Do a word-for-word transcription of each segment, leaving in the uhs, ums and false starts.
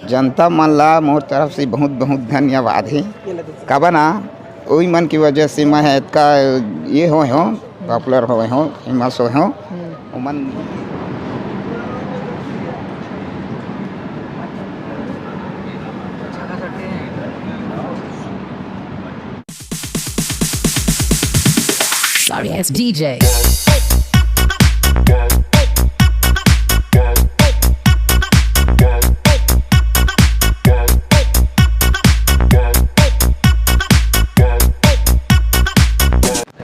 जनता मन ला मोर तरफ से बहुत बहुत धन्यवाद हे। ये ले दे। काबर ना, ओही मन की वजह से मैं इतका ये होए हों, पॉपुलर होए हों, फेमस होए हों। हम्म। ओमन Sorry ass D J।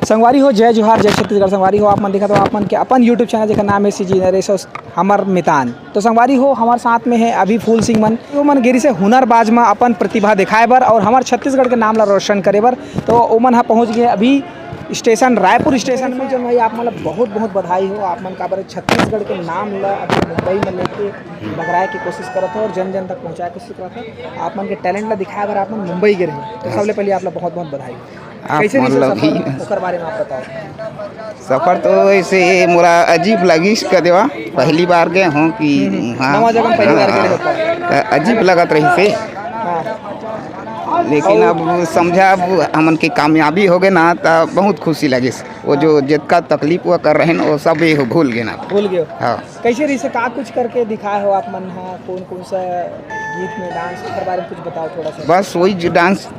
संगवारी हो, जय जोहार, जय छत्तीसगढ़। संगवारी हो, आप मन देखत हो आप मन के अपन YouTube चैनल, जेकर नाम है सीजी नरेश और हमर मितान। तो संगवारी हो, हमर साथ में है अभी फूल सिंह मन। वो मन गे रिहिसे हुनरबाज में अपन प्रतिभा दिखाए बर और हमर छत्तीसगढ़ के नाम ला रोशन करे बर। तो ओमन ह पहुँच गए अभी स्टेशन, रायपुर स्टेशन में। जो भाई, आप मन ला बहुत बहुत बधाई हो, आप मन काबर छत्तीसगढ़ के नाम ला अभी मुंबई में लेके बगराए के कोशिश करत हो और जन जन तक पहुँचाए के कोशिश करत हो। आप मन के टैलेंट ला दिखाए बर आप मन मुंबई गे रहे, तो सबले पहले आप ला बहुत बहुत बधाई। आप कैसे मन रहिस ला सफर? भी ओकर बारे में आप बताओ। सफर तो ऐसे मोला अजीब लगिस, कह देवा, पहली बार गए हों कि हम्म, हम्म। हाँ, नवा जगह में पहली बार हाँ, गए हों। हाँ, अजीब लगत रहिसे। हाँ। लेकिन और अब समझा, अब हमन की कामयाबी हो गए ना, त बहुत खुशी लगिस। वो जो जितका तकलीफ वो कर रहे हैं, वो सब ये भूल गए ना। भूल गए हो। हाँ। कैसे रहिसे, का कुछ करके दिखाए हो आप मन हा? कौन कौन सा गीत में डांस, ओकर बारे में कुछ बताओ थोड़ा सा। बस वही जो डांस,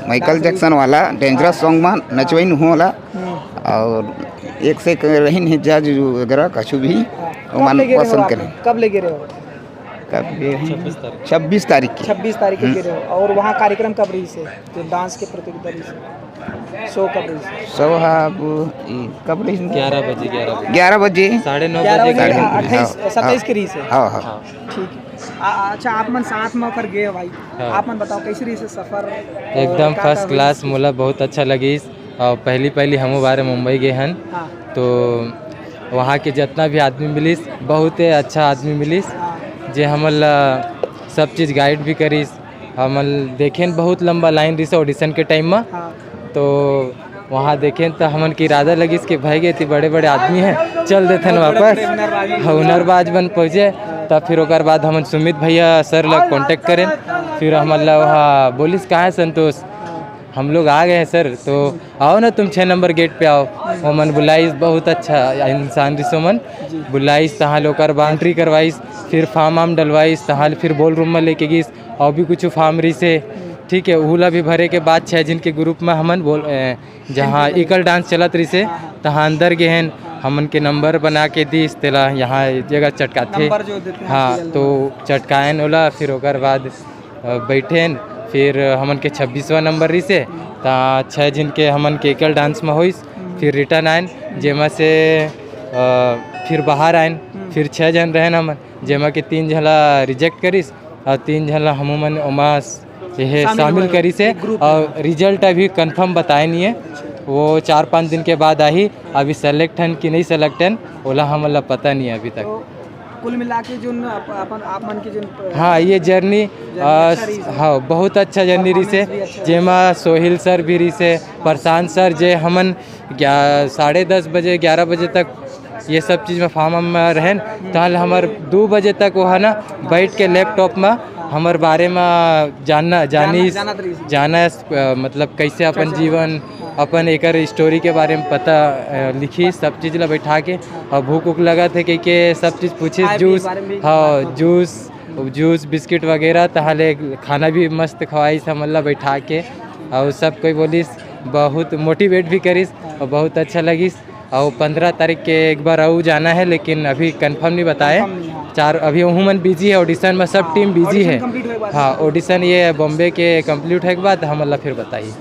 माइकल डांस जैक्सन वाला डेंजरस सॉन्ग में नचवाइन होला। हम्म। और एक से एक रहिन है जज वगैरह, कछु भी हाँ। कब ओमन ले गे रहे हो पसंद आप? करें। कब ले गे रहे हो? कब गे रहे हैं? छब्बीस तारीख। छब्बीस तारीख की। छब्बीस तारीख को हम्म। गे रहे हो। और वहाँ कार्यक्रम कब रहिसे, जो डांस के प्रतियोगिता रहिसे? शो कब रहिसे? शो हा अब ई कब रहिसे? ग्यारह बजे, ग्यारह बजे। ग्यारह बजे। साढ़े नौ ग्यारह बजे बजे, के हाँ, अट्ठाईस, हाँ, सत्ताईस हाँ। के रहिसे। हाँ, हाँ। हाँ। ठीक है। आ, अच्छा, आप मन साथ में ओकर गे हो भाई। हाँ। आप मन बताओ, कैसे रहिसे सफर? एकदम और का का फर्स्ट क्लास, होइस? मोला बहुत अच्छा लगिस। और पहली पहली हमू बारे मुंबई गे हन, हाँ। तो वहाँ के जितना भी आदमी मिलिस, बहुत ही अच्छा आदमी मिलिस, हाँ। जे हमन ला सब चीज़ गाइड भी करिस। हमन देखेन बहुत लंबा लाइन रहिसे ऑडिशन के टाइम में, हाँ। तो वहाँ देखेन त हमन के इरादा लगिस कि भाई गे इतने बड़े बड़े आदमी हैं, चल देथन बहुत बड़े वापस। बड़े हुनरबाज। हाँ, हुनरबाज बन पहुँचे। हाँ। तब फिर ओकर बाद हमन सुमित भैया सर ला कॉन्टैक्ट करेन, फिर हमन ला वहाँ बोलिस, "कहाँ है संतोष?" हाँ। हम लोग आ गए हैं सर, तो आओ ना तुम छः नंबर गेट पे आओ। वो मन बुलाइस, बहुत अच्छा इंसान रिहिसे मन। जी। बुलाइस, तहाँ ले ओकर बाद एंट्री करवाइस, फिर फॉर्म वार्म डलवाइस, तहाँ ले फिर बॉल रूम में लेके गिस, और भी कुछ फॉर्म रहिसे, हम्म। ठीक है, उहू ला भी भरे के बाद छः झिन के ग्रुप में हमन बोल, ए, जहाँ एंट्री करवाइस। एकल डांस चलत रहिसे, हाँ, हाँ। तहाँ अंदर गे हन, हाँ। हमन के नंबर बना के दिस, तेला यहाँ एक जगह चटकाथे। नंबर जो देते हैं हाँ, सीरियल तो नंबर। चटकायन ओला, फिर ओकर बाद अ, बैठेन, फिर हमन के छब्बीसवाँ नंबर रहिसे, त छः झिन के हमन के एकल डांस में होइस, फिर रिटर्न आएन, जेमा से, अ, फिर बाहर आएन, फिर छः झन रहेन हमन, जेमा के तीन झन ला रिजेक्ट करिस और तीन झन ला हमू मन ओमा स-, एहे शामिल शामिल होए, करिसे एक ग्रुप और में। रिजल्ट अभी कंफर्म बताए नहीं है, वो चार पाँच दिन के बाद आही। अभी सेलेक्ट हन कि नहीं सेलेक्ट हन, ओला हमन ला पता नहीं है अभी तक। तो कुल मिला के जोन आप, अपन, आप मन के जोन प-, हाँ, ये जर्नी, जर्नी अ, अच्छा रहिस हे। हाँ, बहुत अच्छा जर्नी रहिस हे, परफॉर्मेंस भी अच्छा रहिस हे। जेमा सोहिल सर भी रहिस हे, प्रशांत सर, जे हमन ग्या-, साढ़े दस बजे, ग्यारह बजे तक ये सब चीज़ में फॉर्म में रहेन, तहाँ ले हमर दू बजे तक वो है ना, बैठ के लैपटॉप में हमर बारे में जानना, जानिस, जानत रहिस। जाना, अ, मतलब कैसे अपन अच्छा। जीवन, हाँ। अपन एकर स्टोरी के बारे में पता, अ, लिखिस, सब चीज़ ला बैठा के। और भूख उख लगत हे कहिके सब चीज़ पूछिस, खाए पिए जूस, बारे में भी हाँ, बात होत हे। जूस, जूस, बिस्किट वगैरह, तहाँ ले खाना भी मस्त खवाइस हमन ला बैठा के। और सब कोई बोलिस, बहुत मोटिवेट भी करिस और बहुत अच्छा लगिस। और पंद्रह तारीख के एक बार अउ जाना है, लेकिन अभी कंफर्म नहीं बताए। कंफर्म नहीं, हाँ। चार, अभी ओहू मन बिजी है, ऑडिशन में सब हाँ, टीम बिजी ऑडिशन है। कंप्लीट होए के बाद। हाँ, ऑडिशन ये बॉम्बे के कंप्लीट होए के बाद हमन ला फिर बताई।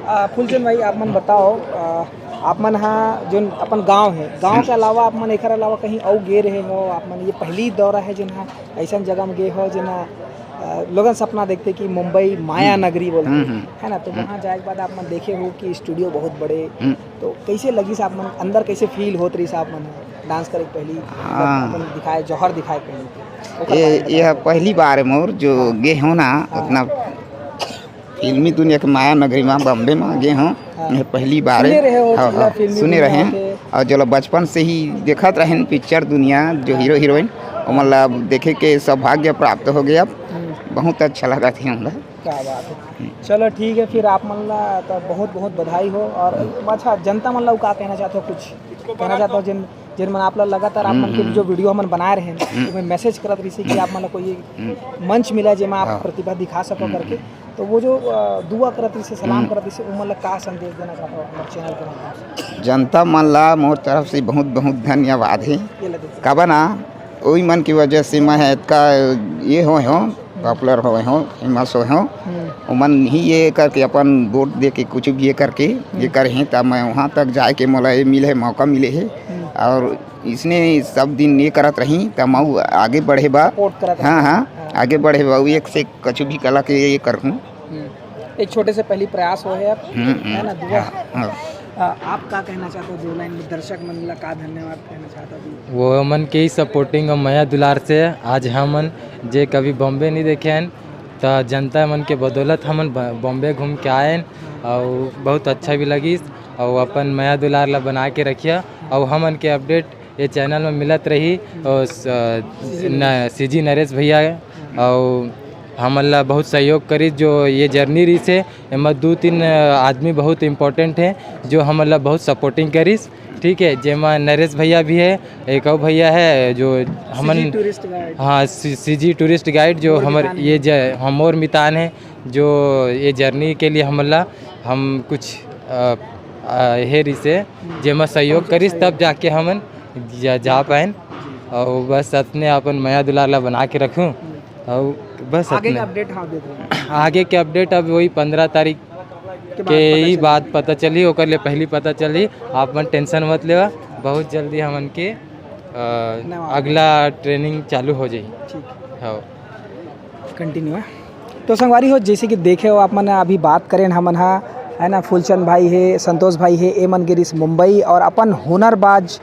आ, फूलचंद भाई, आप मन बताओ, आ, आप मन हा जोन अपन गांव है, गांव के अलावा आप मन एकर अलावा कहीं अउ गे रहे हो? आप मन ये पहली दौरा है जोन हा अइसन जगह में गे हो, जेन हा, अ, लोगन सपना देखथे कि मुंबई माया हम्म। नगरी बोलथे, हम्म, हम्म। है ना? तो हम्म। वहाँ जाए के बाद आप मन देखे हो कि स्टूडियो बहुत बड़े, हम्म। तो कैसे लगिस आप मन, अंदर कैसे फील होत रहिस आप मन डांस करे के पहली, मतलब हाँ। अपन दिखाए, जौहर दिखाए के पहली? ओकर ये, बारे में ये बताओ। पहली बार है मोर जो हाँ। गे हो ना, हाँ। अपना फिल्मी दुनिया के माया नगरी में, बॉम्बे में गे हो, हाँ। ये पहली बार सुने है। रहे हो हाँ, कि हाँ, फिल्मी सुने दुनिया रहे हैं। के? और जो लोग बचपन से ही देखत रहेन पिक्चर दुनिया, जो हीरो हीरोइन, ओमन ला अब देखे के सौभाग्य प्राप्त हो गया। हम्म। बहुत अच्छा लगा थे हमला। क्या बात है। चलो ठीक है, फिर आप मन ला तो बहुत बहुत बधाई हो। और अच्छा, जनता मन ला का कहना चाहते हो, कुछ कहना चाहते हो जिन जिन मन आप ला लगातार आप मन के जो वीडियो हमन बनाए रहे हैं, उसमें मैसेज करत रहिसे कि आप मन ला कोई मंच मिला जेमा आप प्रतिभा दिखा सको करके, तो वो जो अ, दुआ करत रहिसे, सलाम करत रहिसे, उमन ला का संदेश देना चाहते हो अपने चैनल के माध्यम से? जनता मन ला मोर तरफ से बहुत बहुत धन्यवाद है। ये ले देखो। काबर ना, ओही मन की वजह से मैं इतका ये होए हों, पॉपुलर होए हों, फेमस होए हों। ओमन ही ये करके अपन वोट दे के कुछ भी ये करके ये करे हैं, तब मैं वहाँ तक जाए के मोला ये मिले, मौका मिले है। और इसने सब दिन ये करत रही, तब मैं आगे बढ़े बा। सपोर्ट करत हाँ, रही। हाँ, हाँ। आगे बढ़े बा, एक से कछु भी कला के ये करहूँ। हम्म। एक छोटे से पहली प्रयास हो है अब, हम्म, हम्म। है ना, दुआ। हाँ, हाँ। आ, आप का कहना चाहते हो दो लाइन में, दर्शक मन ला का धन्यवाद कहना चाहते हो? वो हमन के ही सपोर्टिंग और मया दुलार से आज हमन जे कभी बॉम्बे नहीं देखे हन, त जनता मन के बदौलत हमन ब-, बॉम्बे घूम के आए हन और बहुत अच्छा भी लगिस। और अपन मया दुलार ला बना के रखिया और हमन के अपडेट ये चैनल में मिलत रही। और स-, न-, सीजी नरेश भैया और हमन ला बहुत सहयोग करिस। जो ये जर्नी रहिस हे, एमा दू तीन आदमी बहुत इंपॉर्टेंट है, जो हमन ला बहुत सपोर्टिंग करिस। ठीक है, जेमा नरेश भैया भी है, एक और भैया है जो हमन सीजी टूरिस्ट गाइड। हाँ, सी-, सीजी टूरिस्ट गाइड जो मोर हमर मितान ये है। ज-, हम मोर मितान है, जो ये जर्नी के लिए हमन ला हम कुछ अ, अ, हे रहिस हे, जेमा सहयोग करिस, तब जाके हमन जा, जा पाएन। और बस अतने अपन मया दुलार ला बना के रखूँ। और बस आगे अतने। का अपडेट, हाँ, देख रहे हैं। आगे के अपडेट अब वही पंद्रह तारीख के बाद के पता ही चली। बात पता चली, ओकर ले पहली पता चली। आप मन टेंशन मत लेवा, बहुत जल्दी हमन के, अ, नवा अगला ट्रेनिंग चालू हो जाई। ठीक। हाँ। कंटिन्यू है। तो संगवारी हो, जैसे कि देखे हो आप मन, अभी बात करें हमन हा, है ना, फूलचंद भाई है, संतोष भाई है, ए मन गे रहिस मुंबई और अपन हुनरबाज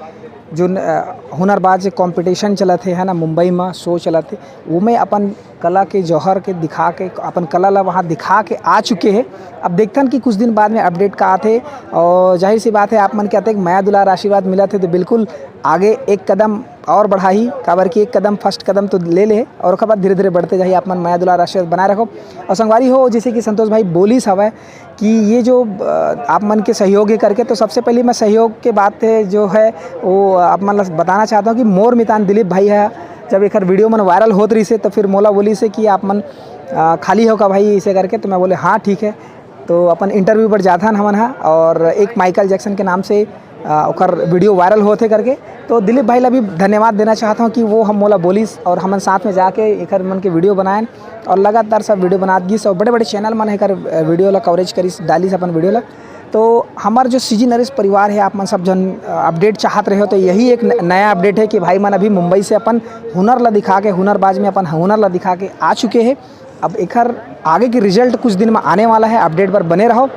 जो न-, अ, हुनरबाज कंपटीशन चलत हे, है ना, मुंबई में शो चलत हे, वो में अपन कला के जौहर के दिखा के, अपन कला ला वहाँ दिखा के आ चुके हैं। अब देखथन कि कुछ दिन बाद में अपडेट का आथे, और जाहिर सी बात है, आप मन के अतेक मया दुलार आशीर्वाद मिलत हे, तो बिल्कुल आगे एक कदम और बढ़ाही, काबर कि एक कदम, फर्स्ट कदम तो ले ले, और ओकर बाद धीरे-धीरे बढ़ते जाही। आप मन मया दुलार आशीर्वाद बनाए रखो। और संगवारी हो, जैसे कि संतोष भाई बोलिस हवय कि ये जो, अ, आप मन के सहयोग है करके, तो सबसे पहले मैं सहयोग के बात है जो है, वो आप मन ला बताना चाहता हूँ कि मोर मितान दिलीप भाई है, जब एकर वीडियो मन वायरल होत रहिस हे, तो फिर मोला बोलिस हे कि आप मन, अ, खाली हो का भाई, इसे करके, तो मैं बोले, "हाँ, ठीक है।" तो अपन इंटरव्यू पर जाथन हमन हा, और एक माइकल जैक्सन के नाम से, अ, ओकर वीडियो वायरल होत हे करके। तो दिलीप भाई ला भी धन्यवाद देना चाहता हूँ कि वो हम मोला बोलिस और हमन साथ में जाके एकर मन के वीडियो बनाएन, और लगातार सब वीडियो बनात गिस और बड़े-बड़े चैनल मन एकर, अ, वीडियो ला कवरेज करिस, डालिस अपन वीडियो ला। तो हमर जो सीजी नरेश परिवार है, आप मन सब जन, अ, अपडेट चाहत रहे हो, तो यही एक न-, नया अपडेट है कि भाई मन अभी मुंबई से अपन हुनर ला दिखा के, हुनरबाज में अपन हुनर ला दिखा के आ चुके हैं। अब एकर आगे के रिजल्ट कुछ दिन में आने वाला है, अपडेट पर बने रहो।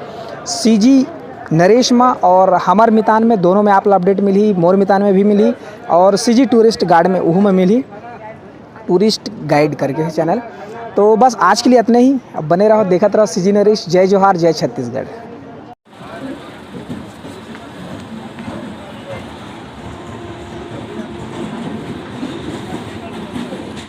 सीजी नरेश में और हमर मितान में, दोनों में आप ला अपडेट मिलही, मोर मितान में भी मिलही, और सीजी टूरिस्ट गाइड में, उहू में मिलही, टूरिस्ट गाइड करके है चैनल। तो बस आज के लिए इतने ही। अब बने रहो, देखत रहो सीजी नरेश। जय जोहार, जय छत्तीसगढ़।